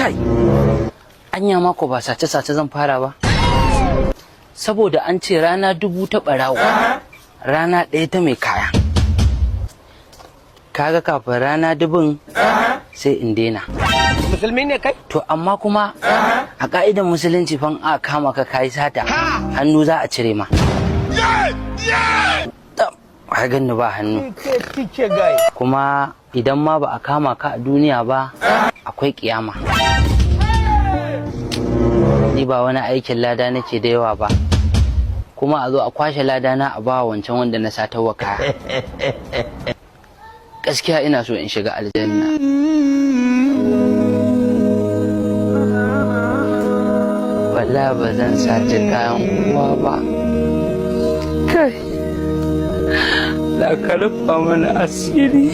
Kai, anya mako ba sace-sace zan fara ba, saboda an ce rana dubu ta ɓarawo, rana ɗaya ta mai kaya. Kaga kafin rana dubun sai in daina. Musulmi ne kai? To amma kuma a ka'idan Musulunci fan a kama ka kayi sata, hannu za a cire ma. Tab, ka ganni ba hannu. Tice guy. Kuma idan ma ba a kama ka a duniya ba, akwai kiyama. Ni ba wani aikin lada nake da yawa ba, kuma a zo a kwashe ladana a ba wancan wanda na satarwa kaya. Gaskiya ina so in shiga aljanna. Wallahi ba zan saci kayan kowa ba. Kai, da ka rufa mana asiri.